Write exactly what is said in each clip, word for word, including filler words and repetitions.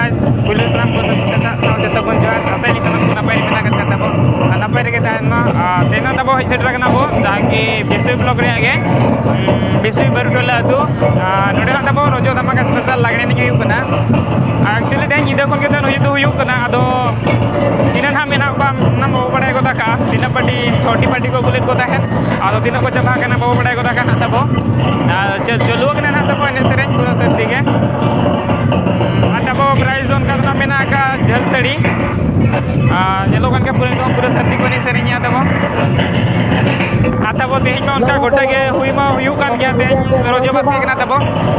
ᱯᱩᱭᱞᱩ ᱥᱟᱱᱟᱢ ᱠᱚ ᱥᱟᱹᱜᱩᱱ ᱥᱮᱛᱟᱜ ᱥᱟᱶᱛᱮ ᱥᱟᱹᱜᱩᱱ ᱡᱚᱦᱟᱨ᱾ ᱟᱥᱟᱭᱟᱹᱧ ᱥᱟᱱᱟᱢ ᱠᱚ ᱱᱟᱯᱟᱭ ᱨᱮ ᱢᱮᱱᱟᱜ ᱟᱠᱟᱫ ᱛᱟᱵᱚᱱ ᱟᱨ ᱱᱟᱯᱟᱭ ᱨᱮᱜᱮ ᱛᱟᱦᱮᱱ ᱢᱟ᱾ ᱟᱨ ᱛᱮᱦᱮᱧ ᱫᱚ ᱟᱵᱚ ᱦᱮᱡ ᱥᱮᱴᱮᱨ ᱟᱠᱟᱱᱟ ᱵᱚᱱ ᱡᱟᱦᱟᱸ ᱠᱤ ᱵᱤᱥᱩᱭ ᱵᱞᱚᱠ ᱨᱮᱭᱟᱜ ᱜᱮ, ᱩᱸ, ᱵᱤᱥᱩᱭ ᱵᱟᱹᱨᱩᱴᱚᱞᱟ ᱟᱹᱛᱩ᱾ ᱟᱨ ᱱᱚᱰᱮ ᱦᱟᱸᱜ ᱛᱟᱵᱚ ᱨᱚᱡᱚ ᱫᱷᱟᱢᱟᱠᱟ ᱥᱯᱮᱥᱟᱞ ᱞᱟᱜᱽᱬᱮ ᱮᱱᱮᱡ ᱦᱩᱭᱩᱜ ᱠᱟᱱᱟ᱾ ᱟᱨ actually ᱛᱮᱦᱮᱧ ᱧᱤᱫᱟᱹ ᱠᱷᱚᱱ ᱜᱮ ᱛᱟᱦᱮᱱ ᱦᱩᱭᱩᱜ ᱫᱚ ᱦᱩᱭᱩᱜ ᱠᱟᱱᱟ᱾ ᱟᱫᱚ ᱛᱤᱱᱟᱹᱜ ᱱᱟᱦᱟᱜ ᱢᱮᱱᱟᱜ ᱠᱚᱣᱟ ᱚᱱᱟ ᱵᱟᱵᱚ ᱵᱟᱲᱟᱭ ᱜᱚᱫ ᱟᱠᱟᱫᱼᱟ, ᱛᱤᱱᱟᱹᱜ ᱯᱟᱹᱴᱤ, ᱪᱷᱚᱴᱤ ᱯᱟᱹᱴᱤ ᱠᱚ ᱟᱹᱜᱩ ᱞᱮᱫ ᱠᱚ ᱛᱟᱦᱮᱸᱫ᱾ ᱟᱫᱚ ᱛᱤᱱᱟᱹᱜ ᱠᱚ ᱪᱟᱵᱟ ᱟᱠᱟᱱᱟ ᱵᱟᱵᱚ ᱵᱟᱲᱟᱭ ᱜᱚᱫ ᱟᱠᱟᱫ ᱱᱟᱦᱟᱜ ᱛᱟᱵᱚ᱾ ᱟᱨ ᱪᱟᱹ-, ᱪᱟᱹᱞᱩ ᱟᱠᱟᱱᱟ ᱱᱟᱦᱟᱜ ᱛᱟᱵᱚ ᱮᱱᱮᱡ ᱥᱮᱨᱮᱧ ᱯᱩᱨᱟᱹ ᱥᱟᱹᱨᱫᱤ ᱜᱮ᱾ ᱟᱨ ᱛᱟᱵᱚ prize ᱫᱚ ᱚᱱᱠᱟ ᱫᱚ ᱱᱟᱦᱟᱜ ᱢᱮᱱᱟᱜ ᱟᱠᱟᱫᱼᱟ ᱡᱷᱟᱹᱞ ᱥᱟᱹᱲᱤ᱾ ᱟᱨ ᱧᱮᱞᱚᱜ ᱠᱟᱱ ᱜᱮᱭᱟ ᱯᱩᱨᱟᱹ ᱮᱠᱫᱚᱢ ᱯᱩᱨᱟᱹ ᱥᱟᱹᱨᱫᱤ ᱠᱚ ᱮᱱᱮᱡ ᱥᱮᱨᱮᱧᱮᱫᱼᱟ ᱛᱟᱵᱚ᱾ ᱟᱨ ᱛᱟᱵᱚ ᱛᱮᱦᱮᱧ ᱢᱟ ᱚᱱᱠᱟ ᱜᱚᱴᱟ ᱜᱮ ᱦᱩᱭ ᱢᱟ ᱦᱩᱭᱩᱜ ᱠᱟᱱ ᱜᱮᱭᱟ, ᱛᱮᱦᱮᱧ ᱨᱚᱡᱚ ᱵᱟᱥᱠᱮ ᱠᱟᱱᱟ ᱛᱟᱵᱚ᱾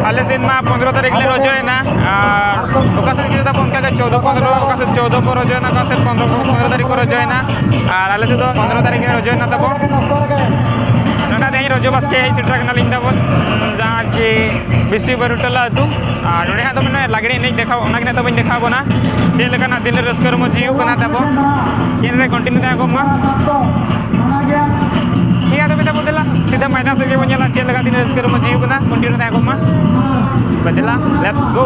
ᱟᱞᱮ ᱥᱮᱫ ᱢᱟ ᱯᱚᱱᱫᱽᱨᱚ ᱛᱟᱹᱨᱤᱠᱷ ᱞᱮ ᱨᱚᱡᱚᱭᱮᱱᱟ, ᱟᱨ ᱚᱠᱟ ᱥᱮᱫ ᱪᱚ ᱛᱟᱵᱚ ᱚᱱᱠᱟ ᱜᱮ ᱪᱳᱫᱽᱫᱳ ᱯᱚᱱᱫᱽᱨᱚ, ᱚᱠᱟ ᱥᱮᱫ ᱪᱳᱫᱽᱫᱳ ᱠᱚ ᱨᱚᱡᱚᱭᱮᱱᱟ, ᱚᱠᱟ ᱥᱮᱫ ᱯᱚᱱᱫᱽᱨᱚ ᱠᱚ, ᱯᱚᱱᱫᱽᱨᱚ ᱛᱟᱹᱨᱤᱠᱷ ᱠᱚ ᱨᱚᱡᱚᱭᱮᱱᱟ, ᱟᱨ ᱟᱞᱮ ᱥᱮᱫ ᱫᱚ ᱯᱚᱱᱫᱽᱨᱚ ᱛᱟᱹᱨᱤᱠᱷ ᱞᱮ ᱨᱚᱡᱚᱭᱮᱱᱟ ᱛᱟᱵᱚ᱾ ᱱᱚᱰᱮ ᱛᱮᱦᱮᱧ ᱨᱚᱡᱚ ᱵᱟᱥᱠᱮ ᱦᱮᱡ ᱥᱮᱴᱮᱨ ᱠᱟᱱᱟᱞᱤᱧ ᱛᱟᱵᱚ, ᱡᱟᱦᱟᱸ ᱠᱤ ᱵᱤᱥᱩᱭ ᱵᱟᱹᱨᱩᱴᱚᱞᱟ ᱟᱹᱛᱩ᱾ ᱟᱨ ᱱᱚᱰᱮ ᱦᱟᱸᱜ ᱫᱚ ᱢᱟᱱᱮ ᱞᱟᱜᱽᱲᱮ ᱮᱱᱮᱡ ᱫᱮᱠᱷᱟᱣ, ᱚᱱᱟ ᱜᱮ ᱱᱟᱦᱟᱜ ᱛᱟᱵᱚᱧ ᱫᱮᱠᱷᱟᱣ ᱵᱚᱱᱟ, ᱪᱮᱫ ᱞᱮᱠᱟᱱᱟᱜ ᱫᱤᱱ ᱨᱮ ᱨᱟᱹᱥᱠᱟᱹ ᱨᱚᱢᱚᱡᱽ ᱦᱩᱭᱩᱜ ᱠᱟᱱᱟ ᱛᱟᱵᱚ᱾ ᱪᱮᱱᱮᱞ ᱨᱮ continue ᱛᱟᱦᱮᱸ ᱠᱚᱜ ᱢᱟ᱾ ᱴᱷᱤᱠ ᱜᱮᱭᱟ, ᱛᱚᱵᱮ ᱛᱟᱵᱚ ᱫᱮᱞᱟ ᱥᱤᱫᱷᱟᱹ ᱢᱚᱭᱫᱟᱱ ᱥᱮᱫ ᱜᱮᱵᱚᱱ ᱧᱮᱞᱟ, ᱪᱮᱫ ᱞᱮᱠᱟ ᱫᱤᱱ ᱨᱟᱹᱥᱠᱟᱹ ᱨᱚᱢᱚᱡᱽ ᱦᱩᱭᱩᱜ ᱠᱟᱱᱟ, continue ᱛᱟᱦᱮᱸ ᱠᱚᱜ ᱢᱟ᱾ ᱛᱚᱵᱮ ᱫᱮᱞᱟ, let's go᱾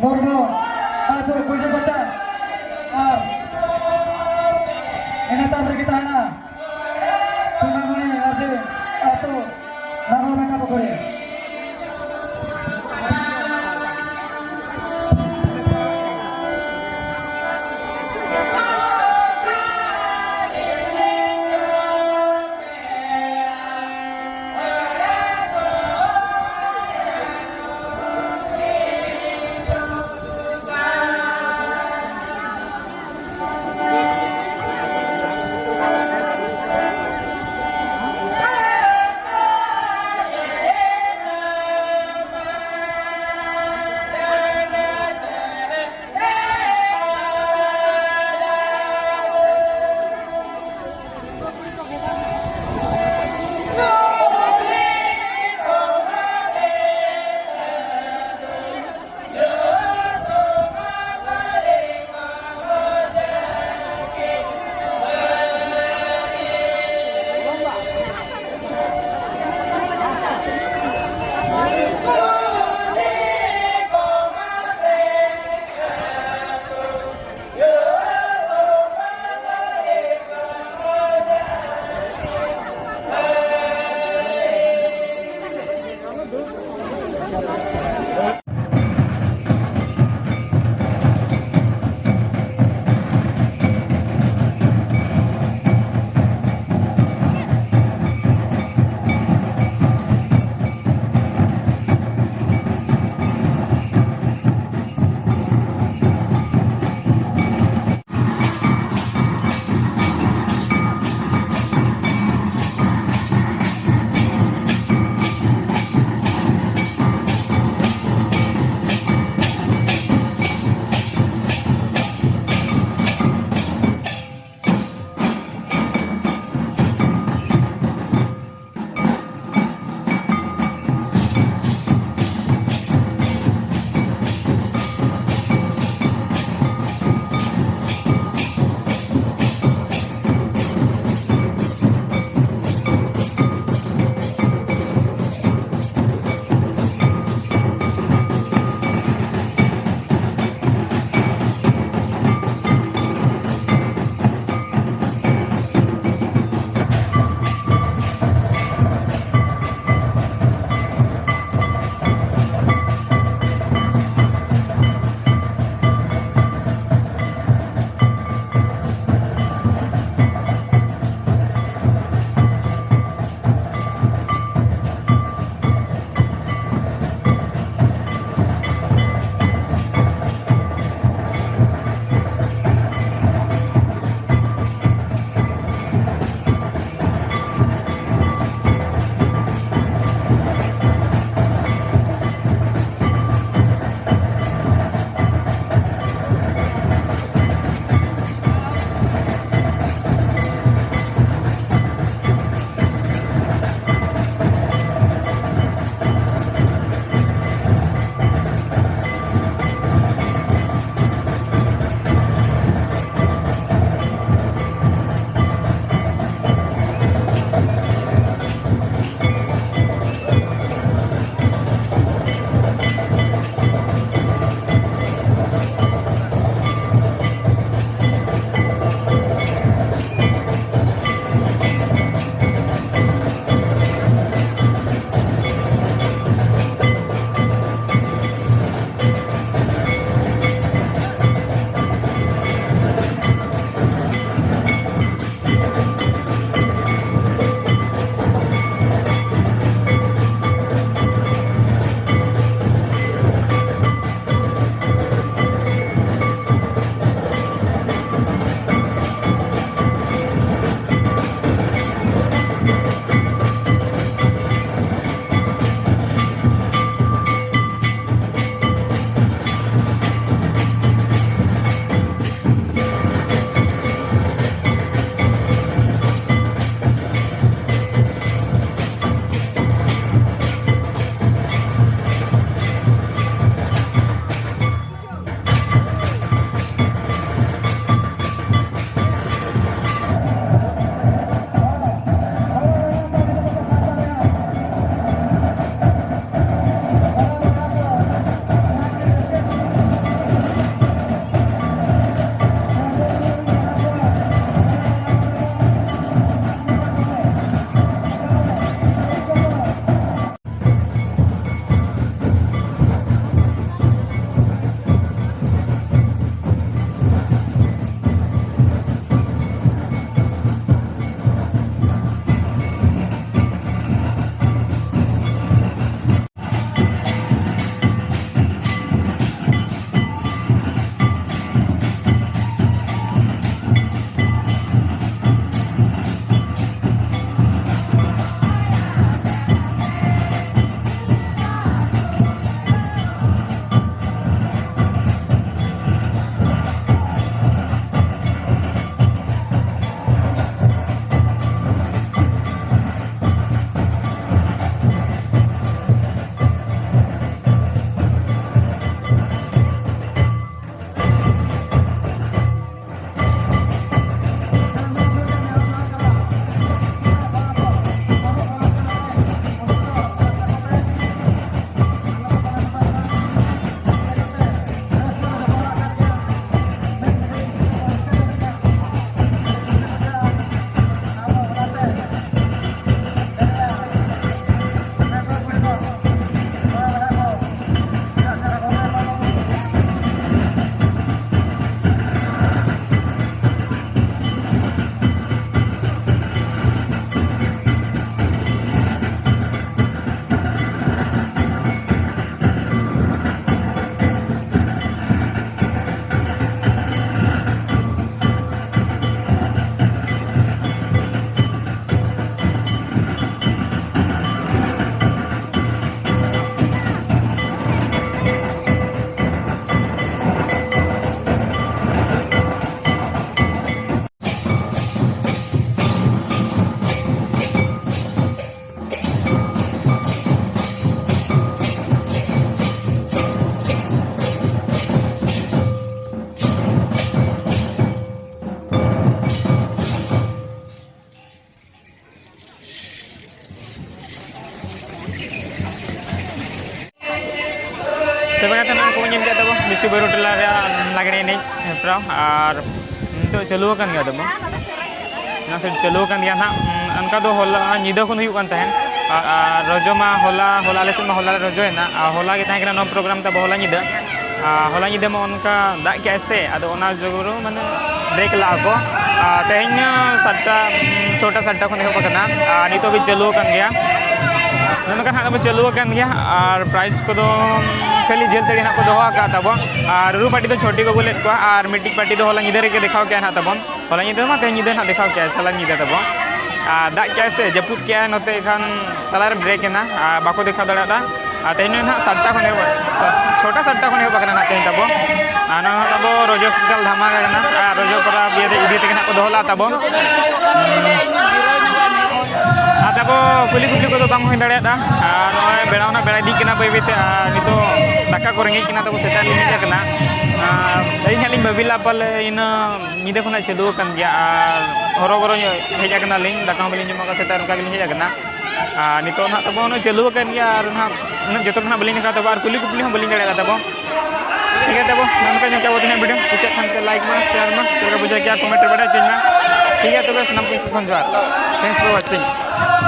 ᱢᱩᱨᱢᱩ, ᱟᱛᱳ ᱠᱩᱞᱡᱤ ᱯᱟᱛᱟ ᱟᱨ ᱤᱱᱟᱹ ᱛᱟᱭᱚᱢ ᱨᱮᱜᱮ ᱛᱟᱦᱮᱱᱟ ᱥᱩᱱᱟᱢᱩᱱᱤ ᱢᱟᱹᱡᱷᱤ ᱟᱛᱳ ᱱᱟᱜᱚᱨ ᱢᱮᱱᱟ ᱯᱩᱠᱷᱩᱨᱤ᱾ ᱛᱚᱵᱮ ᱠᱟᱛᱮ ᱱᱚᱜᱼᱚᱭ ᱠᱚ ᱧᱮᱞ ᱠᱮᱫ ᱛᱟᱵᱚ ᱵᱤᱥᱩ ᱵᱟᱹᱨᱩ ᱴᱚᱞᱟ ᱨᱮᱭᱟᱜ ᱞᱟᱜᱽᱲᱮ ᱮᱱᱮᱡ ᱦᱮᱯᱨᱟᱣ, ᱟᱨ ᱱᱤᱛᱚᱜ ᱪᱟᱹᱞᱩ ᱟᱠᱟᱱ ᱜᱮᱭᱟ ᱛᱟᱵᱚ᱾ ᱚᱱᱟ ᱥᱮᱫ ᱪᱟᱹᱞᱩ ᱟᱠᱟᱱ ᱜᱮᱭᱟ ᱱᱟᱦᱟᱜ᱾ ᱩᱸ, ᱚᱱᱠᱟ ᱫᱚ ᱦᱚᱞᱟ ᱧᱤᱫᱟᱹ ᱠᱷᱚᱱ ᱦᱩᱭᱩᱜ ᱠᱟᱱ ᱛᱟᱦᱮᱸᱫ᱾ ᱟᱨ, ᱟᱨ ᱨᱚᱡᱚ ᱢᱟ ᱦᱚᱞᱟ, ᱦᱚᱞᱟ ᱟᱞᱮ ᱥᱮᱫ ᱢᱟ ᱦᱚᱞᱟ ᱨᱚᱡᱚᱭᱮᱱᱟ᱾ ᱟᱨ ᱦᱚᱞᱟ ᱜᱮ ᱛᱟᱦᱮᱸ ᱠᱟᱱᱟ ᱱᱚᱣᱟ ᱯᱨᱳᱜᱨᱟᱢ ᱛᱟᱵᱚ ᱦᱚᱞᱟ ᱧᱤᱫᱟᱹ᱾ ᱟᱨ ᱦᱚᱞᱟ ᱧᱤᱫᱟᱹ ᱢᱟ ᱚᱱᱠᱟ ᱫᱟᱜ ᱠᱮᱜᱼᱟᱭ ᱥᱮ, ᱟᱫᱚ ᱚᱱᱟ ᱡᱳᱨ ᱢᱟᱱᱮ ᱵᱨᱮᱠ ᱞᱟᱜᱼᱟ ᱠᱚ᱾ ᱟᱨ ᱛᱮᱦᱮᱧ ᱥᱟᱛᱴᱟ, ᱩᱸ, ᱪᱷᱚᱴᱟ ᱥᱟᱛᱴᱟ ᱠᱷᱚᱱ ᱮᱦᱚᱵ ᱟᱠᱟᱱᱟ᱾ ᱟᱨ ᱱᱤᱛᱚᱜ ᱦᱟᱹᱵᱤᱡ ᱪᱟᱹᱞᱩ ᱟᱠᱟᱱ ᱜᱮᱭᱟ᱾ ᱢᱮᱱᱠᱷᱟᱱ ᱦᱟᱸᱜ ᱫᱚ ᱪᱟᱹᱞᱩ ᱟᱠᱟᱱ ᱜᱮᱭᱟ᱾ ᱟᱨ ᱯᱨᱟᱭᱤᱡᱽ ᱠᱚᱫᱚ ᱠᱷᱟᱹᱞᱤ ᱡᱷᱟᱹᱞ ᱥᱟᱹᱲᱤ ᱦᱟᱸᱜ ᱠᱚ ᱫᱚᱦᱚ ᱟᱠᱟᱫ ᱛᱟᱵᱚᱱ᱾ ᱟᱨ ᱨᱩᱨᱩ ᱯᱟᱹᱴᱤ ᱫᱚ ᱪᱷᱚᱴᱤ ᱠᱚ ᱟᱹᱜᱩ ᱞᱮᱫ ᱠᱚᱣᱟ᱾ ᱟᱨ ᱢᱤᱫᱴᱤᱡ ᱯᱟᱹᱴᱤ ᱫᱚ ᱦᱚᱞᱟ ᱧᱤᱫᱟᱹ ᱨᱮᱜᱮ ᱫᱮᱠᱷᱟᱣ ᱠᱮᱜᱼᱟ ᱦᱟᱸᱜ ᱛᱟᱵᱚᱱ᱾ ᱦᱚᱞᱟ ᱧᱤᱫᱟᱹ ᱢᱟ ᱛᱮᱦᱮᱧ ᱧᱤᱫᱟᱹ ᱦᱟᱸᱜ ᱫᱮᱠᱷᱟᱣ ᱠᱮᱜᱼᱟ, ᱪᱟᱞᱟᱣ ᱧᱤᱫᱟᱹ ᱛᱟᱵᱚ᱾ ᱟᱨ ᱫᱟᱜ ᱠᱮᱜᱼᱟᱭ ᱥᱮ, ᱡᱟᱹᱯᱩᱫ ᱠᱮᱜᱼᱟᱭ ᱱᱚᱛᱮ, ᱮᱱᱠᱷᱟᱱ ᱛᱟᱞᱟᱨᱮ ᱵᱨᱮᱠ ᱮᱱᱟ, ᱟᱨ ᱵᱟᱠᱚ ᱫᱮᱠᱷᱟᱣ ᱫᱟᱲᱮᱭᱟᱫᱟ᱾ ᱟᱨ ᱛᱮᱦᱮᱧ ᱫᱚ ᱱᱟᱦᱟᱜ ᱥᱟᱛᱴᱟ ᱠᱷᱚᱱ ᱮᱦᱚᱵ, ᱪᱷᱚᱴᱟ ᱥᱟᱛᱴᱟ ᱠᱷᱚᱱ ᱮᱦᱚᱵ ᱟᱠᱟᱱᱟ ᱱᱟᱦᱟᱜ ᱛᱮᱦᱮᱧ ᱛᱟᱵᱚ᱾ ᱟᱨ ᱱᱚᱣᱟ ᱛᱟᱵᱚ ᱨᱚᱡᱚ ᱥᱯᱮᱥᱟᱞ ᱫᱷᱟᱢᱟᱠᱟ ᱠᱟᱱᱟ, ᱟᱨ ᱨᱚᱡᱚ ᱯᱚᱨᱚᱵᱽ ᱤᱭᱟᱹ ᱤᱫᱤ ᱛᱮᱜᱮ ᱱᱟᱦᱟᱜ ᱠᱚ ᱫᱚᱦᱚ ᱞᱮᱫᱼᱟ ᱛᱟᱵᱚ᱾ ᱟᱨ ᱛᱟᱵᱚ ᱠᱩᱞᱤ ᱠᱩᱯᱞᱤ ᱠᱚᱫᱚ ᱵᱟᱝ ᱦᱩᱭ ᱫᱟᱲᱮᱭᱟᱫᱟ᱾ ᱟᱨ ᱱᱚᱜᱼᱚᱭ ᱵᱮᱲᱟ ᱦᱚᱸ ᱱᱟᱦᱟᱜ ᱵᱮᱲᱟ ᱤᱫᱤᱜ ᱠᱟᱱᱟ ᱵᱟᱹᱭ ᱵᱟᱹᱭᱛᱮ, ᱟᱨ ᱱᱤᱛᱚᱜ ᱫᱟᱠᱟ ᱠᱚ ᱨᱮᱸᱜᱮᱡ ᱠᱟᱱᱟ ᱛᱟᱵᱚ, ᱥᱮᱛᱟᱜ ᱞᱤᱧ ᱦᱮᱡ ᱟᱠᱟᱱᱟ᱾ ᱟᱨ ᱟᱹᱞᱤᱧ ᱦᱟᱸᱜ ᱞᱤᱧ ᱵᱷᱟᱹᱵᱤ ᱞᱮᱫᱼᱟ ᱯᱟᱞᱮ ᱤᱱᱟᱹ ᱧᱤᱫᱟᱹ ᱠᱷᱚᱱᱟᱜ ᱪᱟᱹᱞᱩ ᱟᱠᱟᱱ ᱜᱮᱭᱟ, ᱟᱨ ᱦᱚᱨᱚᱵᱚᱨᱚ ᱧᱚᱜ ᱦᱮᱡ ᱟᱠᱟᱱᱟᱞᱤᱧ, ᱫᱟᱠᱟ ᱦᱚᱸ ᱵᱟᱹᱞᱤᱧ ᱡᱚᱢ ᱟᱠᱟᱫ, ᱥᱮᱛᱟᱜ ᱨᱮ ᱚᱱᱠᱟ ᱜᱮᱞᱤᱧ ᱦᱮᱡ ᱟᱠᱟᱱᱟ᱾ ᱟᱨ ᱱᱤᱛᱚᱜ ᱱᱟᱦᱟᱜ ᱛᱟᱵᱚ ᱩᱱᱟᱹᱜ ᱪᱟᱹᱞᱩ ᱟᱠᱟᱱ ᱜᱮᱭᱟ, ᱟᱨ ᱱᱟᱦᱟᱜ ᱩᱱᱟᱹᱜ ᱡᱚᱛᱚ ᱱᱟᱦᱟᱜ ᱵᱟᱹᱞᱤᱧ ᱫᱮᱠᱷᱟᱣ ᱛᱟᱵᱚ, ᱟᱨ ᱠᱩᱞᱤ ᱠᱩᱯᱞᱤ ᱦᱚᱸ ᱵᱟᱹᱞᱤᱧ ᱫᱟᱲᱮᱭᱟᱫᱟ ᱛᱟᱵᱚ᱾ ᱴᱷᱤᱠ ᱜᱮᱭᱟ ᱛᱟᱵᱚ, ᱱᱚᱝᱠᱟ ᱧᱚᱜ ᱟᱵᱚ ᱛᱤᱱᱟᱹᱜ ᱵᱷᱤᱰᱤᱭᱳ ᱠᱩᱥᱤᱭᱟᱜ ᱠᱷᱟᱱ ᱯᱮ ᱞᱟᱭᱤᱠ ᱢᱟ, ᱥᱮᱭᱟᱨ ᱢᱟ, ᱪᱮᱫ ᱞᱮᱠᱟ ᱵᱩᱡᱷᱟᱹᱣ ᱠᱮᱜᱼᱟ ᱠᱚᱢᱮᱱᱴ ᱨᱮ ᱵᱟᱰᱟᱭ ᱦᱚᱪᱚᱧ ᱢᱟ᱾ ᱴᱷᱤᱠ ᱜᱮᱭᱟ ᱛᱚᱵᱮ, ᱥᱟᱱᱟᱢ ᱠᱚ ᱥᱮᱫ ᱠᱷᱚᱱ ᱡᱚᱦᱟᱨ᱾ Thanks for watching.